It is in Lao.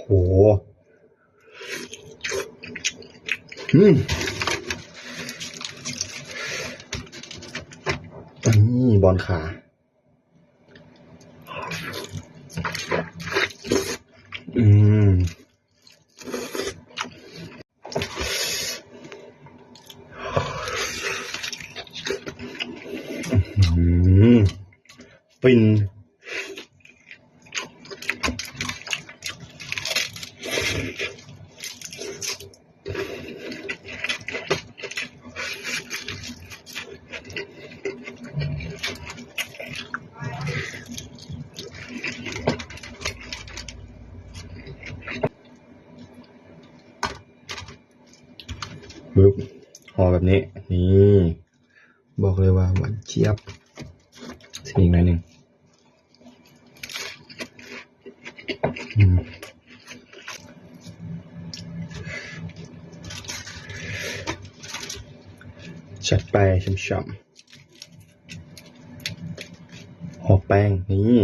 ໂອ້ ອືມ ນີ້ບ່ອນຂາ ອືມ ອືມ ຟິນ. ຫໍ່ແບບນີ້ ນີ້ ບອກເລີຍວ່າຫວານຈຽບ. ຊິມີອີກໜ້ອຍໜຶ່ງ. ອືມ ຈັດໄປ ຊ່ຳໆ ຫໍ່ແປ້ງ ນີ້.